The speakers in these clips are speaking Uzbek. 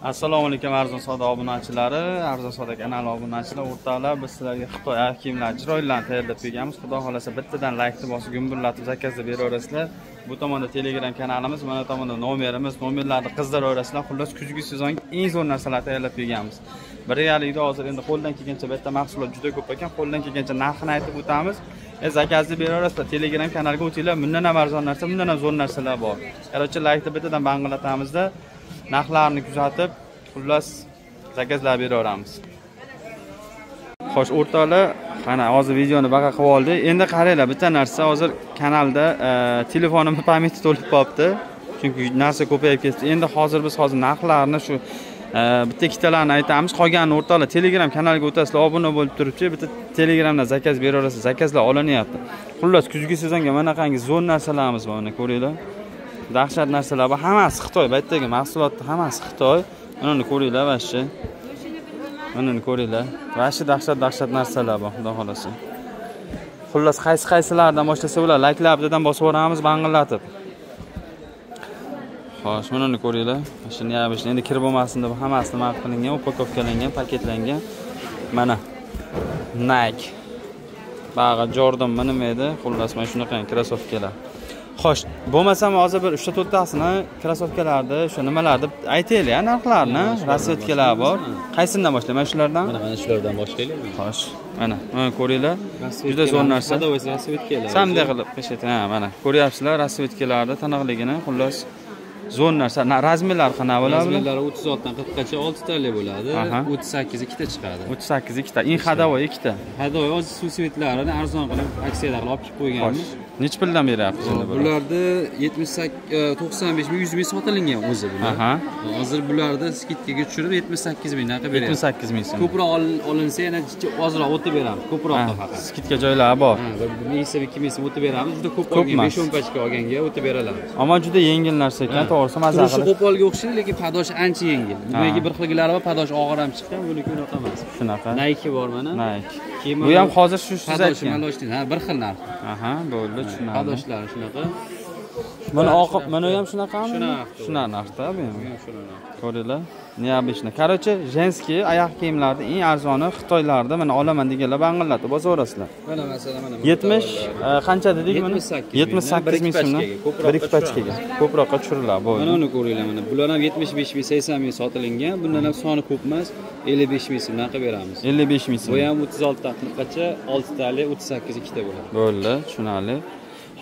Assalomu alaykum Arzon savdo obunachilari, Arzon savdo kanali obunachilari, o'rtoqlar, biz sizlarga Xitoy oyoq kiyimlari chiroylilarni tayyorlab berganmiz. Xudo xolasa bittadan laykni bosib, gumburlatib zakazda beraverasizlar. Bu tomonda Telegram kanalimiz, mana tomonda nomerimiz, nomerlarni qizdiraverasizlar. Xullas, kuzgi sezonga eng zo'r narsalar tayyorlab berganmiz. Birgalikda hozir endi qo'ldan kelgancha bu yerda mahsulot juda ko'p ekan, qo'ldan kelgancha narxini aytib o'tamiz. Zakazni beraverasizlar. Telegram kanaliga o'tinglar, bundan ham arzon narsa, bundan ham zo'r narsalar bor. Короче, laykni bittadan bang'ilatamizda narxlarni kuzatib, xullas zakazlar beraveramiz. Xo'sh, o'rtoqlar, mana hozir videoni baqa qilib oldik. Endi qaranglar, bitta narsa hozir kanalda telefonimni pamyati to'lib qolibdi. Chunki narsa ko'payib ketdi. Endi hozir biz hozir narxlarni shu bitta ikkitalarni aytamiz. Qolganini o'rtoqlar Telegram kanaliga o'tasizlar, obuna bo'lib turibchi, bitta Telegramdan zakaz beraverasiz, zakazlar olinyapti. Xullas, kuzgi sezonga mana qanday zo'r narsalarimiz bor, mana ko'ringlar. Dahshat narsalar bor, hammasi Xitoy, bu yerdagi mahsulotning hammasi Xitoy. Mana ko'ringlar, vashi. Mana ko'ringlar. Vashi dahshat narsalar bor, xudo xolasa. Xullas, qaysi-qaysilardan boshlasa bo'ladi, layklar bittadan bosib yuboramiz, bang'illatib. Xo'sh, mana ko'ringlar. Shuni ham endi kir bo'lmasin deb hammasi nima qilingan, upakovkalangan, paketlangan. Mana Nike. Bag'i Jordan nima edi? Xullas, mana shunaqa krossovkalar. Xo'sh, bo'lmasam hozir bir 3-4 tasini krossovkalarni, o'sha nimalarni aytaylik, narxlarini, rasvetkalar bor. Qaysidan boshlayman? Mana shulardan? Mana shulardan boshlaylik. Xo'sh, mana ko'ringlar. Juda zo'r narsa. Rasvetkalar. Samda qilib qishit. Ha, mana ko'ryapsizlar rasvetkalarni taniqligini, xullas zo'r narsa. Razmerlar qanaqa bo'ladi? Razmerlari 36 dan 40 gacha 6 tali bo'ladi. 38 ikkita chiqadi. 38 ikkita. Eng hadavoy ikkita. Hadavoy hozir suv svetlarini arzon qilib aksiyada qilib olib chiqib qo'yganmiz. Necha puldan beryapsiz endi bularni? Bularda 78 95 ming 100 ming sotilingan o'zi bular. Hozir bularda skidkaga tushirib 78 ming narxi beryapmiz. 78 ming so'm. Ko'proq olinsa yana ozroq o'tib beramiz. Ko'proq faqat. Skidka joylari bor. Ha, bir 1000 so'm 2000 so'm o'tib beramiz. Juda ko'p olgan 5-10 pachka olganga o'tib beramiz. Ammo juda yengil narsa ekan, to'g'risi maza qilib. Turishi qo'polga o'xshaydi, lekin padosh ancha yengil. Nimaga bir xilgilari bor, padosh og'ir ham chiqqan, buniki unaqa emas. Shunaqa. Nike bor mana. Nike. Bu ham hozir shu siz aytgan. Ha, bir xil narx. Aha, bo'ldi, tushunarli. Padoshlari shunaqa. Mana oq, mana ham shunaqami? Shunaqa narxda bu ham. Ko'ringlar, необычно. Короче, женский oyoq kiyimlarning eng arzoni Xitoylarda, mana olaman deganlar bang'illatib bosaverasizlar. Mana masalan, mana 70 qancha dedik mana? 78 ming so'mdan bir ikki pachkaga. Ko'proqqa tushiriladi, bo'ldi. Mana uni ko'ringlar, mana bular ham 75 ming, 80 ming sotilingan. Bundan ham soni ko'p emas, 55 ming so'mdan qilib beramiz. 55 ming so'm. Bu ham 36 dan 40 gacha 6 tali 38 ikkita bo'ladi. Bo'ldi, tushunarli.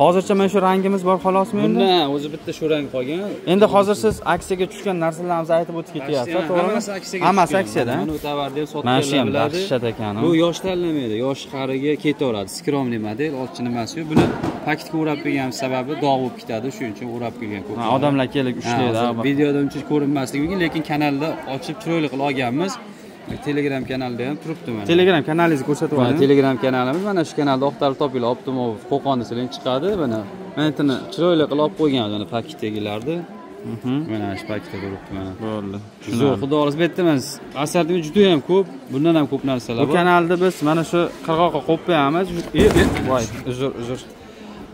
Hozircha mana shu rangimiz bor xolosmi endi? Bundan o'zi bitta shu rang qolgan. Endi hozir siz aksiyaga tushgan narsalarimizni aytib o'tib ketyapsiz, to'g'rimi? Hammasi aksiyada. Mana bu tovarni ham sotganlar Mana shu ham biladi. Dahshat ekan. Bu yosh tanlamaydi, yosh qariga ketaveradi. Skromniy model, olchi nimasi yo'q. Buni paketga o'rab qo'ygan sababi dog' bo'lib ketadi, shuning uchun o'rab qo'ygan ko'p. Odamlar kelib ushlaydi. Videoda uncha ko'rinmasligi mumkin, lekin kanalda ochib chiroyli qilib olganmiz. Telegram kanalida ham turibdi mana. Telegram kanalingizni ko'rsatib oling. Telegram kanalimiz mana shu kanalda axtarib topinglar, Optimov Qo'qon desalar chiqadi. Mana mana chiroyli qilib olib qo'yganmiz mana paketdagilarni. Mana shu paketda turibdi mana. Bo'ldi. Zo'r, xudo xohlasa bu yerda emas. Asarimiz juda ham ko'p, bundan ham ko'p narsalar Bu bor. kanalda biz mana shu qirg'oqqa qo'yib qo'yamiz. Voy, uzr.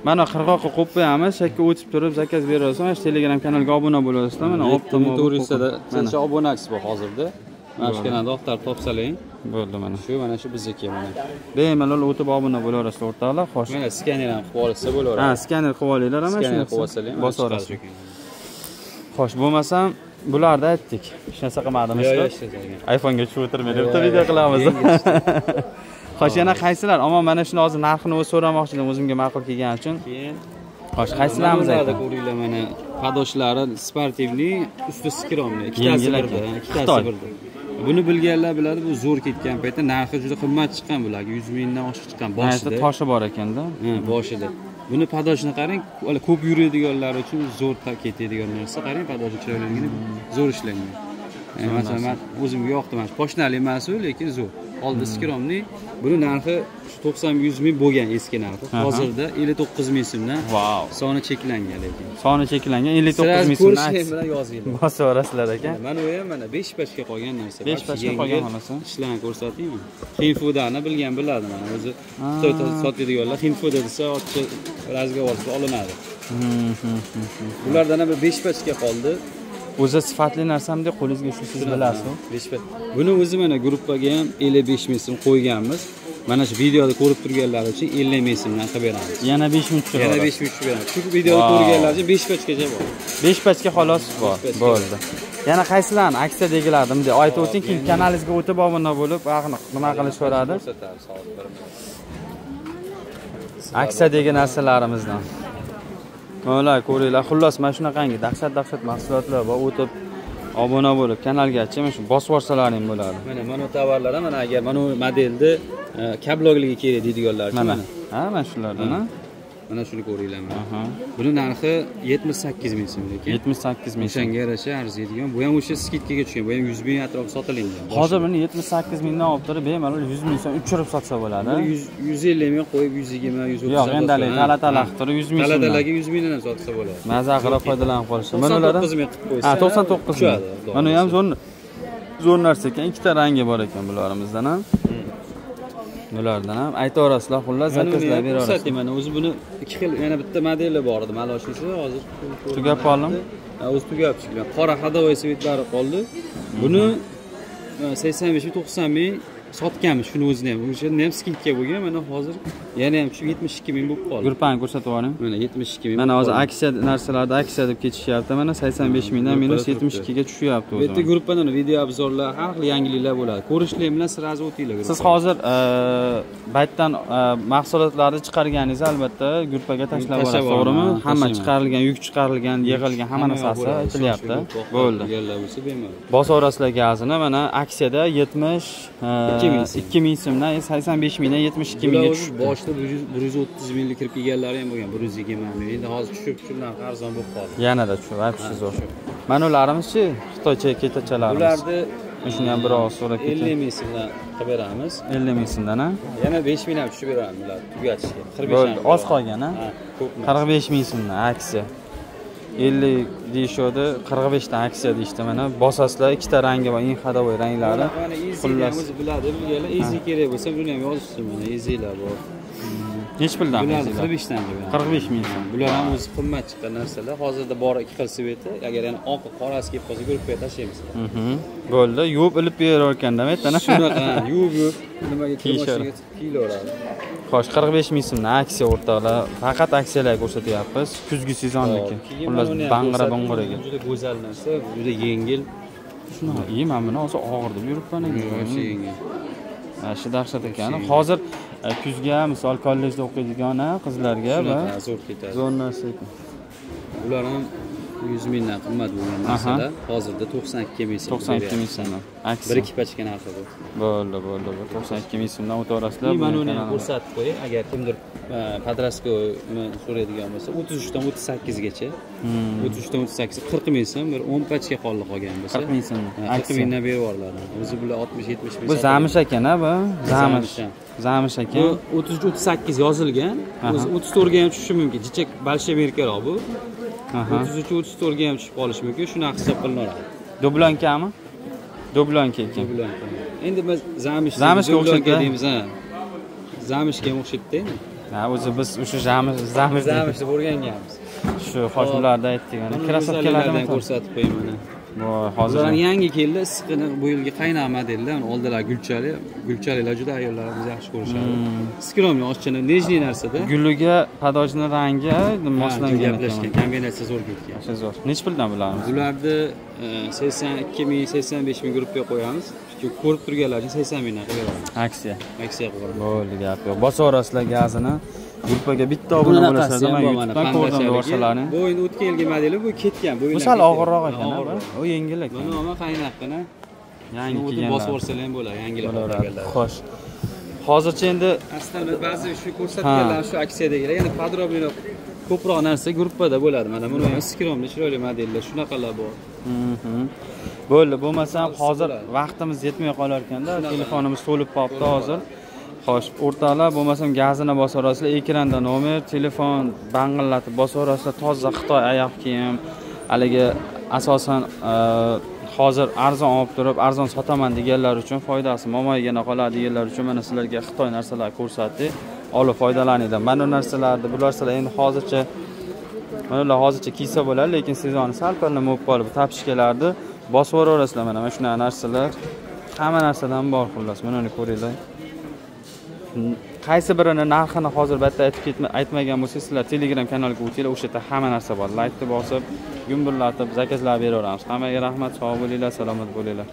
Mana qirg'oqqa qo'yib qo'yamiz, shakka o'tib turib zakaz beraverasiz. Mana shu Telegram kanalga obuna bo'lasizlar. Mana Optimov to'g'risida qancha obunachisi bor hozirda. Mana shu kanalda axtarib topsaling. Bo'ldi mana. Shu mana shu bizniki mana. Bemalol o'tib obuna bo'laverasizlar o'rtoqlar. Xo'sh. Mana skaner ham qilib olsa bo'laveradi. Ha, skaner qilib olinglar, mana shuni skaner qilib olsalar ham bosaverasiz. Xo'sh, bo'lmasam bularni aytdik. Hech narsa qilmadimiz. Yo'q, iPhone'ga tushib o'tirmaydi, bitta video qilamiz. Xo'sh, yana qaysilar? Ammo mana shuni hozir narxini o'zi so'ramoqchi edim, o'zimga ma'qul kelgani uchun. Keyin xo'sh, qaysilarimiz aytadi? Ko'ringlar mana padoshlari sportivniy, usti skromniy, ikkitasi birda, ikkitasi birda. Buni bilganlar biladi, bu zo'r ketgan paytda narxi juda qimmat chiqqan bularga, 100 mingdan oshiq chiqqan boshida. Toshi bor ekanda. Ha, boshida. Buni padoshini qarang, ko'p yuradiganlar uchun zo'r ketadigan narsa. Qarang, padoshi chiroyligini zo'r ishlangan. Masalan, men o'zimga yoqdi mana shu. Poshnali emas u, lekin zo'r. Oldi skromniy. Buni narxi 90-100 ming bo'lgan eski narxi. Hozirda 59 ming so'mdan. Vau. Soni cheklangan lekin. Soni cheklangan 59 ming so'mdan. Ko'rishing bilan yozinglar. Bosaverasizlar ekan. Mana u ham mana 5 pachka qolgan narsa. 5 pachka qolgan xolos. Ishlarni ko'rsataymi? Xinfudani bilgan biladi mana o'zi. Xitoyda sotadiganlar Xinfuda desa, otchi razgovorsiz olinadi. Bulardan ham bir 5 pachka qoldi. O'zi sifatli narsamda qo'lingizga ushlaysiz bilasiz. 5. Buni o'zi mana gruppaga ham 55 ming so'm qo'yganmiz. Mana shu videoda ko'rib turganlar uchun 50 ming so'mdan qilib beramiz. Yana 5 ming tushiradi. Yana 5 ming tushirib beramiz. Shu videoda ko'rganlar uchun 5 pachkacha bor. 5 pachka xolos bor. Bo'ldi. Yana qaysilarni aksiyadagilarni bunday aytib o'ting, keyin kanalingizga o'tib obuna bo'lib, aniq nima qilishaveradi. Aksiyadagi narsalarimizdan. Mana ko'ringlar, xullas mana shunaqangi dahshat mahsulotlar bor, o'tib obuna bo'lib kanalgacha mana shu bosib borsalaring bo'ladi. Mana tovarlar ham mana agar mana bu modelni kablogligi kerak deydiganlar uchun mana. Ha, mana shulardan ha. Mana shuni ko'ringlar mana. Buni narxi 78 ming so'm lekin. 78 ming. O'shanga yarasha arziydigan. Bu ham o'sha skidkaga tushgan. Bu ham 100 ming atrofi sotilingan. Hozir buni 78 mingdan olib turib, bemalol 100 ming so'm uchirib sotsa bo'ladi. 150 ming qo'yib 120, 130. Yo'q, endi tala-tala qilib turib 100 ming so'm. Tala-talaga 100 mingdan ham sotsa bo'ladi. Maza qilib foydalanib qolishdi. Mana ular 99 ming qilib qo'ysa. Ha, 99 ming. Mana ham zo'r narsa ekan. Ikkita rangi bor ekan bularimizdan ham. Bulardan ham aytaverasizlar, xullas zakazlar beraverasiz. Mana o'zi buni ikki xil, yana bitta modeli bor edi, maloshlisi hozir tugab qoldimi? Ha, o'zi tugab chiqqan. Qora ходовой svetlari qoldi. Buni 85 ming, 90 ming sotganmiz shuni o'zini ham. O'shanda ham skidka bo'lgan. Mana hozir yana ham tushib 72 ming bo'lib qoldi. Gruppani ko'rsatib yuboring. Mana 72 ming. Mana hozir aksiya narsalarda aksiya deb ketishyapti. Mana 85 mingdan minus 72 ga tushyapti o'zi. Bu yerda gruppadan video obzorlar, har xil yangiliklar bo'ladi. Ko'rishlik bilan sразу o'tinglar. Siz hozir baytdan mahsulotlarni chiqarganingizni albatta gruppaga tashlab borasiz, to'g'rimi? Hamma chiqarilgan, yuk chiqarilgan, yig'ilgan hamma narsasi aytilyapti. Bo'ldi. Bosaverasizlar gazini. Mana aksiyada 72 ming so'mdan 85 mingdan 72 mingga tushdi. Boshida 130 minglik kirib kelganlari ham bo'lgan, 120 ming. Endi hozir tushib narxi arzon bo'lib qoldi. Yanada tushib, вообще zo'r. Mana ularimiz-chi, xitoycha ketachalarimiz. Ularni shuni ham bir oz so'rab keting. 50 ming so'mdan qilib beramiz. 50 ming so'mdan, ha? Yana 5 ming ham tushib beramiz ular tugatishga. 45 bo'ldi, oz qolgan, ha? Ko'p emas. 45 ming so'mdan aksiya. 50 deyishadi, 45 dan aksiya deyishdi mana. Bosasizlar, ikkita rangi bor, eng ходовой ranglari. Xullas o'zi biladi, bilganlar easy kerak bo'lsa, buni ham yozishsin mana, easylar bor. Necha puldan? Bular 45 dan beramiz. 45 ming so'm. Bular ham o'zi qimmat chiqqan narsalar. Hozirda bor ikki xil sveti. Agar yana oqi qorasi kelib qolsa, gruppaga tashlaymiz. Bo'ldi, yuvib ilib berar ekanda, aytana. Shunaqa, yuvib nimaga mashinaga kiyilaveradi. Xo'sh, 45 ming so'mdan aksiya o'rtoqlar. Faqat aksiyalar ko'rsatyapmiz. Kuzgi sezonniki. Xullas, bang'ira-bang'iraga. Juda go'zal narsa, juda yengil. Shunaqa, mana buni hozir og'ir deb yuribman endi. Yengil. Shu dahshat ekan. Hozir kuzga, misol kollejda o'qiydigan qizlarga va zo'r ketadi. Zo'r narsa ekan. Bular ham 100 mingdan qimmat bo'lgan narsalar. Hozirda 92 ming so'm. 92 ming so'mdan. Aksiya. Bir ikki pachka narxi bu. Bo'ldi, bo'ldi. 92 ming so'mdan o'taverasizlar. Mana uni ham ko'rsatib qo'ying. Agar kimdir podraska so'raydigan bo'lsa, 33 dan 38 gacha. 33 dan 38 40 ming so'm, bir 10 pachka qoldi qolgan bo'lsa. 40 ming so'm. 40 mingdan berib yuboriladi. O'zi bular 60-70 ming. Bu zamish ekan, ha bu? Zamish. Zamish ekan. Bu 33-38 yozilgan. O'zi 34 ga ham tushishi mumkin. Jichak balsha berkaroq bu. 33-34 ga ham tushib qolishi mumkin. Shunaqa hisob qilinadi. Dublonkami? Dublonka ekan. Dublonka. Endi biz zamishga o'xshaydi deymiz, ha. Zamishga ham o'xshaydi endi. Ha, o'zi biz o'sha zamish deb o'rganganmiz. Shu hojimlarda aytdik. Mana krossovkalarni ham ko'rsatib qo'ying mana. Voy, hozir yangi keldi, issiqini bu yilgi qaynoq modellar, oldilar gulchali, gulchalilar juda ayollarimiz yaxshi ko'rishadi. Skromli, ozchina, nejniy narsada. Guliga padojni rangi moslangan ekan. Kombinatsiya zo'r ketgan. O'sha zo'r. Necha puldan bularimiz? Bularni 82 ming, 85 ming gruppaga qo'yamiz. Chunki ko'rib turganlar uchun 80 mingdan qilib beramiz. Aksiya. Aksiya qilib beramiz. Bo'ldi, gap yo'q. Bosaverasizlar gazini. Gruppaga bitta obuna bo'lasizlar, men YouTube'dan ko'rdim borsalaring. Bu endi o'tgan yilgi modeli, bu ketgan. Bu sal og'irroq ekan, u yengil ekan. Buni nima qaynoqqina. Yangi kelgan. Bosib borsalar ham bo'ladi, yangilar bo'ladi. Xo'sh. Hozircha endi aslida ba'zi shu ko'rsatganlar shu aksiyadagilar, yana podrobniy ko'proq narsa gruppada bo'ladi. Mana buni ham skromli, chiroyli modellar, shunaqalar bor. Bo'ldi, bo'lmasam hozir vaqtimiz yetmay qolar ekanda, telefonimiz to'lib qolibdi hozir. Xo'sh, o'rtoqlar, bo'lmasam gazini bosaverasizlar, ekranda nomer, telefon bang'illatib bosaverasizlar, toza Xitoy oyoq kiyim, haligi asosan hozir arzon olib turib, arzon sotaman deganlar uchun foydasi momoygina qoladi deganlar uchun mana sizlarga Xitoy narsalar ko'rsatdik. Olib foydalaninglar. Mana bu narsalarni, bu narsalar endi hozircha Mana ular hozircha kiysa bo'ladi, lekin sezoni sal-pal nima bo'lib qoldi. Bu tapishkalarni bosib yuboraverasizlar mana shunaqa narsalar. Hamma narsadan bor xullas. Mana uni ko'ringlar. Qaysi birini narxini hozir bitta aytib ketma, aytmagan bo'lsangiz, sizlar Telegram kanaliga o'tinglar, o'sha yerda hamma narsa bor. Laykni bosib, gumburlatib zakazlar beraveramiz. Hammaga rahmat, sog' bo'linglar, salomat bo'linglar.